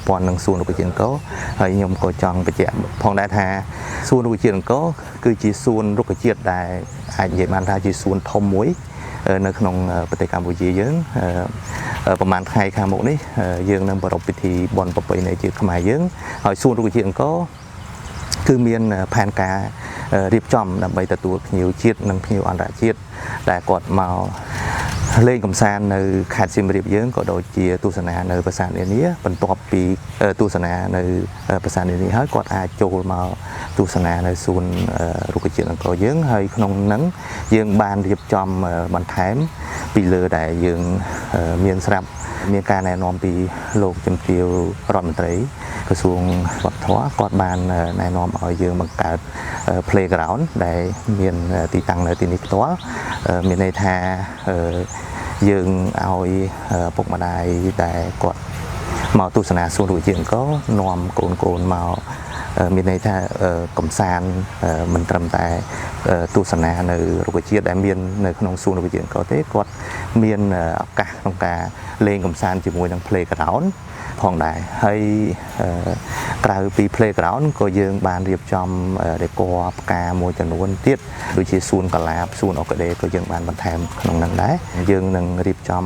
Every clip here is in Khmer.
ព័ន្ធនឹងសួនរុក្ខជាតិអង្គរហើយខ្ញុំក៏ចង់បញ្ជាក់ផងដែរថាសួនរុក្ខជាតិអង្គរគឺជាសួនរុក្ខជាតិដែលអាចនិយាយបានថាជាសួនធំមួយនៅក្នុងប្រទេសកម្ពុជាយើងប្រហែលថ្ងៃខាងមុខនេះយើងនឹងប្រារព្ធពិធីបុណ្យប្រពៃណីជាតិខ្មែរយើងហើយសួនរុក្ខជាតិអង្គរគឺមានផែនការរៀបចំដើម្បីទទួលភ្ញៀវជាតិនិងភ្ញៀវអន្តរជាតិដែលគាត់មកលេងកម្សាន្តនៅខេត្តសៀមរាបយើងក៏ដូចជាទស្សនានៅប្រាសាទនានាបន្ទាប់ពីទស្សនានៅប្រាសាទនានាហើយគាត់អាចចូលមកទស្សនានៅសួនរុក្ខជាតិអង្គរយើងហើយក្នុងហ្នឹងយើងបានរៀបចំបន្ថែមពីលើដែលយើងមានស្រាប់មានការណែនាំពីលោកជំទាវរដ្ឋមន្ត្រីក្រសួងវប្បធម៌គាត់បានណែនាំឲ្យយើងបង្កើត playground ដែលមានទីតាំងនៅទីនេះផ្ទាល់មានន័យថាយើងឲ្យពុកម្ដាយដែលគាត់មកទស្សនាសួនរុក្ខជាតិអង្គរនាំកូនកូនមកមានន័យថាកំសាន្តមិនត្រឹមតែទស្សនានៅរុក្ខជាតិដែលមាននៅក្នុងសួនរុក្ខជាតិអង្គរទេគាត់មានឱកាសក្នុងការលេងកំសាន្តជាមួយនឹង playground ផងដែរហើយក្រៅពី playground ក៏យើងបានរៀបចំដេក័រផ្កាមួយចំនួនទៀតដូចជាសួនកលាបសួនអូកាដេក៏យើងបានបន្ថែមក្នុងហ្នឹងដែរយើងនឹងរៀបចំ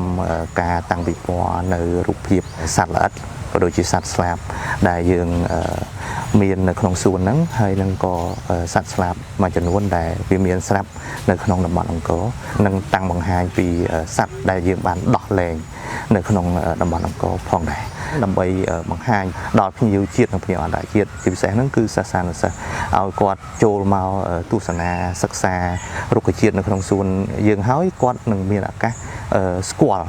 ការតាំងពិព័រណ៍នៅរូបភាពសត្វល្អិតក៏ដូចជាសត្វស្លាបដែលយើងមាននៅក្នុងសួនហ្នឹងហើយនឹងក៏សត្វស្លាបមួយចំនួនដែលវាមានស្រាប់នៅក្នុងតំបន់អង្គរនឹងតាំងបង្ហាញពីសត្វដែលយើងបានដោះលែងនៅក្នុងតំបន់អង្គរផងដែរដើម្បីបង្ហាញដល់ភ្ញៀវជាតិនិងភ្ញៀវអន្តរជាតិជាពិសេសហ្នឹងគឺសិស្សានុសិស្សឲ្យគាត់ចូលមកទស្សនាសិក្សារុក្ខជាតិនៅក្នុងសួនយើងហើយគាត់នឹងមានឱកាសស្គាល់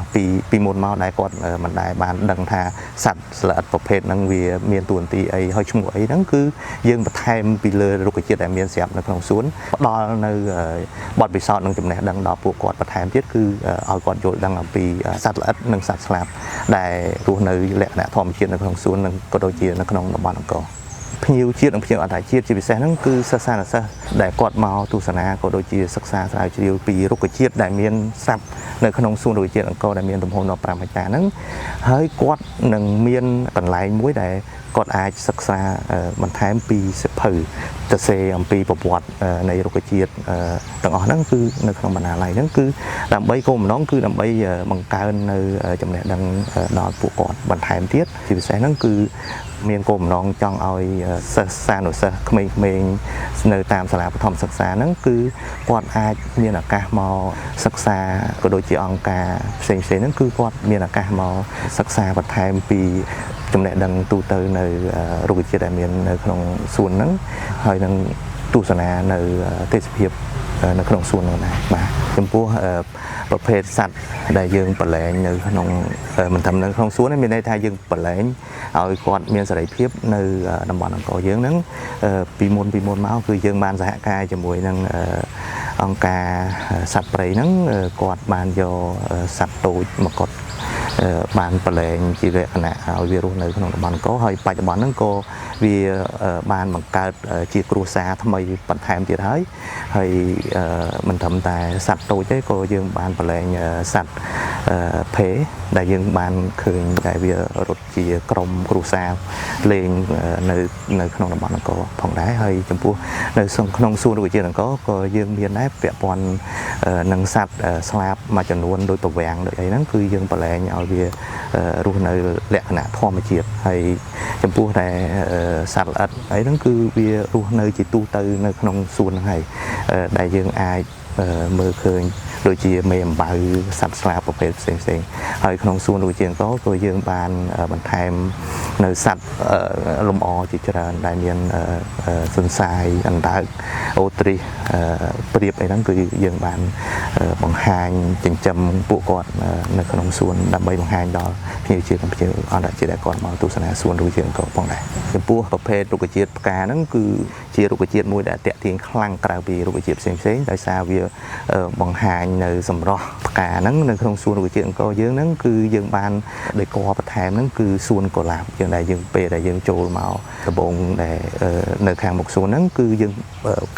ពីមុនមកដែលគាត់មិនដែលបានដឹងថាសត្វស្លឹកប្រភេទហ្នឹងវាមានតួនាទីអីហើយឈ្មោះអីហ្នឹងគឺយើងបន្ថែមពីលើរុក្ខជាតិដែលមានស្រាប់នៅក្នុងសួនផ្ដល់នៅបទពិសោធន៍និងចំណេះដឹងដល់ពួកគាត់បន្ថែមទៀតគឺឲ្យគាត់យល់ដឹងអំពីសត្វល្អិតនិងសត្វស្លាបដែលរស់នៅលក្ខណៈធម្មជាតិនៅក្នុងសួននិងក៏ដូចជានៅក្នុងតំបន់អង្គរភ្ញៀវជាតិនិងភ្ញៀវអន្តរជាតិជាពិសេសហ្នឹងគឺសិស្សានុសិស្សដែលគាត់មកទស្សនាក៏ដូចជាសិក្សាស្រាវជ្រាវពីរុក្ខជាតិដែលមានស្រាប់នៅក្នុងសួនរុក្ខជាតិអង្គរដែលមានទំហំដល់5ហិកតាហ្នឹងហើយគាត់នឹងមានកន្លែងមួយដែលគាត់អាចសិក្សាបន្ថែមពីសៀវភៅទៅសេអំពីប្រវត្តិនៃរុក្ខជាតិទាំងអស់ហ្នឹងគឺនៅក្នុងបណ្ណាល័យហ្នឹងគឺដើម្បីគោលបំណងគឺដើម្បីបង្កើននៅចំណេះដឹងដល់ពួកគាត់បន្ថែមទៀតជាពិសេសហ្នឹងគឺមានគោលបំណងចង់ឲ្យសិស្សានុសិស្សក្មេងៗនៅតាមសាលាបឋមសិក្សាហ្នឹងគឺគាត់អាចមានឱកាសមកសិក្សាក៏ដូចជាអង្គការផ្សេងៗហ្នឹងគឺគាត់មានឱកាសមកសិក្សាបន្ថែមពីចំណេះដឹងទូទៅនៅរុក្ខជាតិដែលមាននៅក្នុងសួនហ្នឹងហើយនឹងទស្សនានៅទេសភាពនៅក្នុងសួនហ្នឹងដែរបាទចំពោះប្រភេទសត្វដែលយើងប្រឡែងនៅក្នុងមិនត្រឹមនៅក្នុងសួនទេមានន័យថាយើងប្រឡែងឲ្យគាត់មានសេរីភាពនៅតំបន់អង្គរយើងហ្នឹងពីមុនមកគឺយើងបានសហការជាមួយនឹងអង្គការសត្វព្រៃហ្នឹងគាត់បានយកសត្វតូចមកគាត់បានប្រឡែងជាលក្ខណៈឲ្យវារស់នៅក្នុងតំបន់អង្គរហើយបច្ចុប្បន្នហ្នឹងក៏វាបានបង្កើតជាគ្រួសារថ្មីបន្ថែមទៀតហើយហើយមិនត្រឹមតែសត្វតូចទេក៏យើងបានប្រឡែងសត្វភេដែលយើងបានឃើញដែលវារត់ជាក្រុមគ្រួសារលេងនៅក្នុងតំបន់អង្គរផងដែរហើយចំពោះនៅក្នុងសួនរុក្ខជាតិអង្គរក៏យើងមានដែរពាក់ព័ន្ធនឹងសត្វស្លាបមួយចំនួនដូចប្រវាំងដូចអីហ្នឹងគឺយើងប្រឡែងឲ្យវារស់នៅលក្ខណៈធម្មជាតិហើយចំពោះតែសត្វល្អិតអីហ្នឹងគឺវារស់នៅជាទូទៅនៅក្នុងសួនហ្នឹងហើយដែលយើងអាចមើលឃើញដូចជាមេអំបៅសត្វស្លាបប្រភេទផ្សេងៗហើយក្នុងសួនរុក្ខជាតិអង្គរក៏យើងបានបន្ថែមនៅសត្វលំអជាច្រើនដែលមានសន្សាយអណ្ដើកអូទ្រីសព្រាបអីហ្នឹងគឺយើងបានបង្ហាញចិញ្ចឹមពួកគាត់នៅក្នុងសួនដើម្បីបង្ហាញដល់ភ្ញៀវជាតិនិងភ្ញៀវអន្តរជាតិដែលគាត់មកទស្សនាសួនរុក្ខជាតិអង្គរផងដែរចំពោះប្រភេទរុក្ខជាតិផ្កាហ្នឹងគឺជារុក្ខជាតិមួយដែលទាក់ទាញខ្លាំងក្រៅពីរុក្ខជាតិផ្សេងៗដោយសារវាបង្ហាញនៅសម្រស់ផ្កាហ្នឹងនៅក្នុងសួនរុក្ខជាតិអង្គរយើងហ្នឹងគឺយើងបានដេកបន្ថែមហ្នឹងគឺសួនកុលាប យើងដែលយើងពេលដែលយើងចូលមកដំបូងដែលនៅខាងមុខសួនហ្នឹងគឺយើង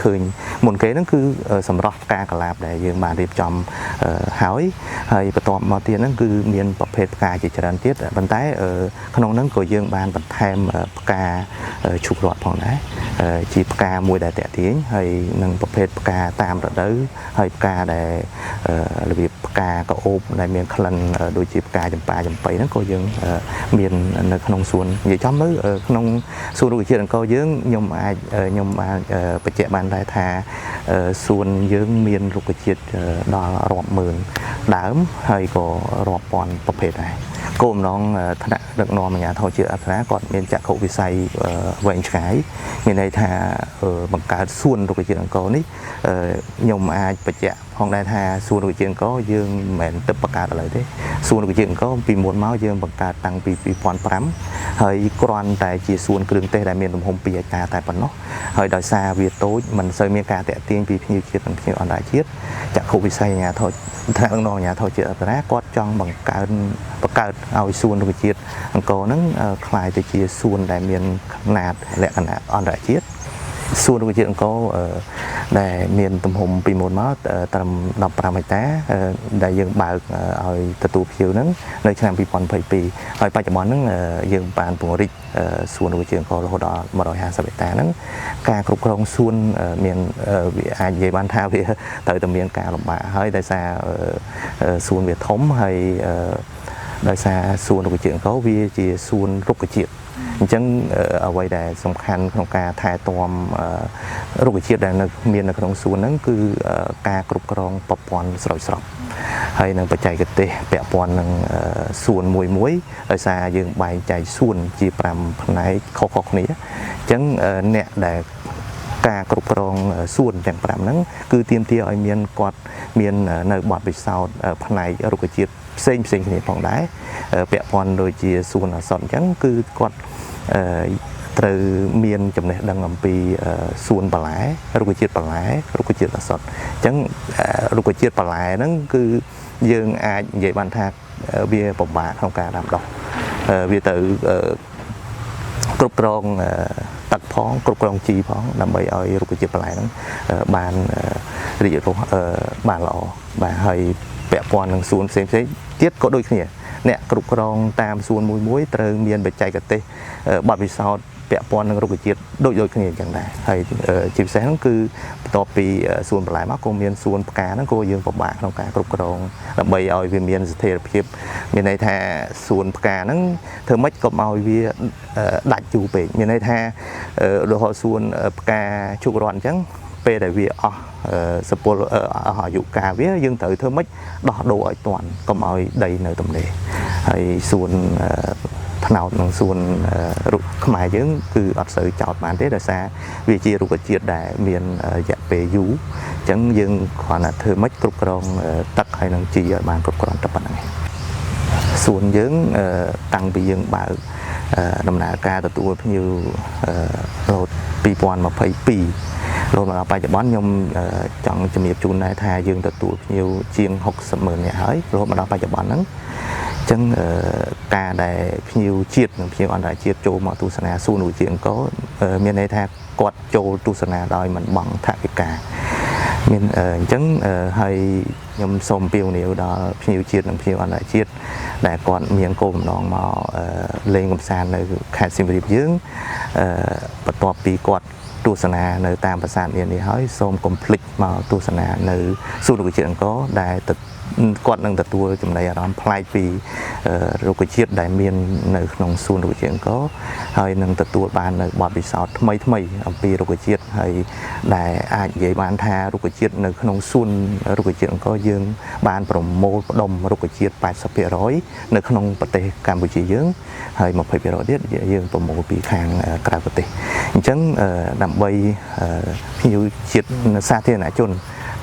ឃើញមុនគេហ្នឹងគឺសម្រស់ផ្កាកលាបដែលយើងបានរៀបចំហើយហើយបន្ទាប់មកទៀតហ្នឹងគឺមានប្រភេទផ្កាជាច្រើនទៀតប៉ុន្តែក្នុងហ្នឹងក៏យើងបានបន្ថែមផ្កាឈូករ័ត្នផងដែរជាផ្កាមួយដែលតាក់ទាញហើយនឹងប្រភេទផ្កាតាមរដូវហើយផ្កាដែលរបៀបផ្កាក្រអូបដែលមានក្លិនដូចជាផ្កាចម្ប៉ាចំប៉ីហ្នឹងក៏យើងមាននៅក្នុងសួននិយាយចំទៅក្នុងសួនរុក្ខជាតិអង្គរយើងខ្ញុំអាចខ្ញុំអាចបញ្ជាក់បានដែរថាសួនយើងមានរុក្ខជាតិដល់រាប់ម៉ឺនដើមហើយក៏រាប់ពាន់ប្រភេទដែរគោលបំណងថ្នាក់ដឹកនាំអាជ្ញាធរជាតិអប្សរាគាត់មានចក្ខុវិស័យវែងឆ្ងាយមានន័យថាបង្កើតសួនរុក្ខជាតិអង្គរនេះខ្ញុំអាចបញ្ជាក់ផងដែរថាសួនរុក្ខជាតិអង្គរយើងមិនមែនទើបបង្កើតឥឡូវទេសួនរុក្ខជាតិអង្គរពីមុនមកយើងបង្កើតតាំងពី2005ហើយគ្រាន់តែជាសួនគ្រឿងទេសដែលមានទំហំ2ហិកតាតែប៉ុណ្ណោះហើយដោយសារវាតូចមិនសូវមានការតាក់ទាញពីភ្ញៀវជាតិនិងភ្ញៀវអន្តរជាតិចក្ខុវិស័យអាជ្ញាធរថ្នាក់ដឹកនាំអាជ្ញាធរជាតិអប្សរាគាត់ចង់បង្កើតឲ្យសួនរុក្ខជាតិអង្គរហ្នឹងក្លាយទៅជាសួនដែលមានຂະຫນាតលក្ខណៈអន្តរជាតិសួនរុក្ខជាតិអង្គរដែលមានទំហំពីមុនមកត្រឹម15ហិកតាដែលយើងបើកឲ្យទទួលភ្ញៀវហ្នឹងនៅឆ្នាំ2022ហើយបច្ចុប្បន្នហ្នឹងយើងបានពង្រីកសួនរុក្ខជាតិអង្គររហូតដល់150ហិកតាហ្នឹងការគ្រប់គ្រងសួនមានវាអាចនិយាយបានថាវាត្រូវតែមានការលំបាកហើយដោយសារសួនវាធំហើយដោយសារសួនរុក្ខជាតិអង្គរវាជាសួនរុក្ខជាតិអញ្ចឹងអ្វីដែលសំខាន់ក្នុងការថែទាំរុក្ខជាតិដែលនៅមាននៅក្នុងសួនហ្នឹងគឺការគ្រប់គ្រងប្រព័ន្ធស្រោចស្រពហើយនឹងបច្ចេកទេសពាក់ព័ន្ធនឹងសួនមួយមួយដោយសារយើងបែងចែកសួនជា5ផ្នែកខុសៗគ្នាអញ្ចឹងអ្នកដែលការគ្រប់គ្រងសួនទាំង5ហ្នឹងគឺទាមទារឲ្យមានគាត់មាននៅបទពិសោធន៍ផ្នែករុក្ខជាតិផ្សេងផ្សេងគ្នាផងដែរពាក់ព័ន្ធដូចជាសួនឱសថអញ្ចឹងគឺគាត់ត្រូវមានចំណេះដឹងអំពីសួនបន្លែរុក្ខជាតិបន្លែរុក្ខជាតិឱសថអញ្ចឹងរុក្ខជាតិបន្លែហ្នឹងគឺយើងអាចនិយាយបានថាវាពិបាកក្នុងការដាំដុះវាទៅគ្រប់គ្រងទឹកផងគ្រប់គ្រងជីផងដើម្បីឲ្យរុក្ខជាតិបន្លែហ្នឹងបានរីករាស់បានល្អបាទហើយពាក់ព័ន្ធនឹងសួនផ្សេងៗទៀតក៏ដូចគ្នាអ្នកគ្រប់គ្រងតាមសួនមួយមួយត្រូវមានបច្ចេកទេសបទពិសោធន៍ពាក់ព័ន្ធនឹងរុក្ខជាតិដូចគ្នាអញ្ចឹងដែរហើយជាពិសេសហ្នឹងគឺបន្ទាប់ពីសួនបន្លែមកក៏មានសួនផ្កាហ្នឹងក៏យើងពិបាកក្នុងការគ្រប់គ្រងដើម្បីឲ្យវាមានស្ថិរភាពមានន័យថាសួនផ្កាហ្នឹងធ្វើម៉េចកុំឲ្យវាដាច់យូរពេកមានន័យថារហូតសួនផ្កាឈូករ័ត្នអញ្ចឹងពេលដែលវាអស់សពលអស់អាយុកាលវាយើងត្រូវធ្វើម៉េចដោះដូរឲ្យទាន់កុំឲ្យដីនៅទំនេរហើយសួនថ្នោតនិងសួនរុក្ខខ្មែរយើងគឺអត់សូវចោតបានទេដោយសារវាជារុក្ខជាតិដែលមានរយៈពេលយូរអញ្ចឹងយើងគ្រាន់តែធ្វើម៉េចគ្រប់គ្រងទឹកហើយនឹងជីឲ្យបានគ្រប់គ្រាន់តែប៉ុណ្្នឹងឯងសួនយើងតាំងពីយើងបើកដំណើរការទទួលភ្ញៀវរហូត2022រហូតមកដល់បច្ចុប្បន្នខ្ញុំចង់ជំរាបជូនដែរថាយើងទទួលភ្ញៀវជាង60ម៉ឺននាក់ហើយរហូតមកដល់បច្ចុប្បន្នហ្នឹងអញ្ចឹងការដែលភ្ញៀវជាតិនិងភ្ញៀវអន្តរជាតិចូលមកទស្សនាសួនរុក្ខជាតិអង្គរមានន័យថាគាត់ចូលទស្សនាដោយមិនបង់ថវិកាមានអញ្ចឹងហើយខ្ញុំសូមពៀវនាវដល់ភ្ញៀវជាតិនិងភ្ញៀវអន្តរជាតិដែលគាត់មានគោលបំណងមកលេងកម្សាន្តនៅខេត្តសៀមរាបយើងបន្ទាប់ពីគាត់ទស្សនានៅតាមប្រាសាទនានាហើយសូមកុំភ្លេចមកទស្សនានៅសួនរុក្ខជាតិអង្គរដែលគាត់នឹងទទួលចំណីអារម្មណ៍ប្លែកពីរុក្ខជាតិដែលមាននៅក្នុងសួនរុក្ខជាតិអង្គរហើយនឹងទទួលបាននៅបទពិសោធន៍ថ្មីថ្មីអំពីរុក្ខជាតិហើយដែលអាចនិយាយបានថារុក្ខជាតិនៅក្នុងសួនរុក្ខជាតិអង្គរយើងបានប្រមូលផ្ដុំរុក្ខជាតិ 80% នៅក្នុងប្រទេសកម្ពុជាយើងហើយ 20% ទៀតយើងប្រមូលពីខាងក្រៅប្រទេសអញ្ចឹងដើម្បីភ្ញៀវជាតិសាធារណជន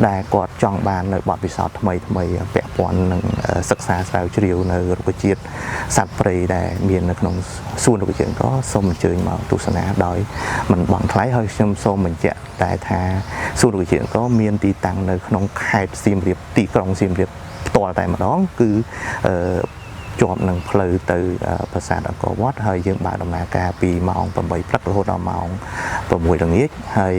ដែលគាត់ចង់បាននៅបទពិសោធន៍ថ្មីថ្មីពាក់ព័ន្ធនឹងសិក្សាស្រាវជ្រាវនៅរុក្ខជាតិសត្វព្រៃដែលមាននៅក្នុងសួនរុក្ខជាតិអង្គរសូមអញ្ជើញមកទស្សនាដោយមិនបង់ថ្លៃហើយខ្ញុំសូមបញ្ជាក់តែថាសួនរុក្ខជាតិអង្គរមានទីតាំងនៅក្នុងខេត្តសៀមរាបទីក្រុងសៀមរាបផ្ទាល់តែម្ដងគឺ ជាប់នឹងផ្លូវទៅប្រាសាទអង្គរវត្តហើយយើងបើកដំណើរការពីម៉ោង8ព្រឹករហូតដល់ម៉ោង6ល្ងាចហើយ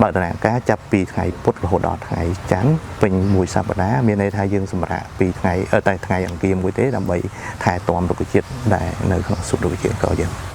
បើកដំណើរការចាប់ពីថ្ងៃពុធរហូតដល់ថ្ងៃច័ន្ទពេញមួយសប្តាហ៍មានន័យថាយើងសម្រាកពីថ្ងៃតែថ្ងៃអង្គារមួយទេដើម្បីថែទាំរុក្ខជាតិដែលនៅក្នុងសួនរុក្ខជាតិអង្គរយើង។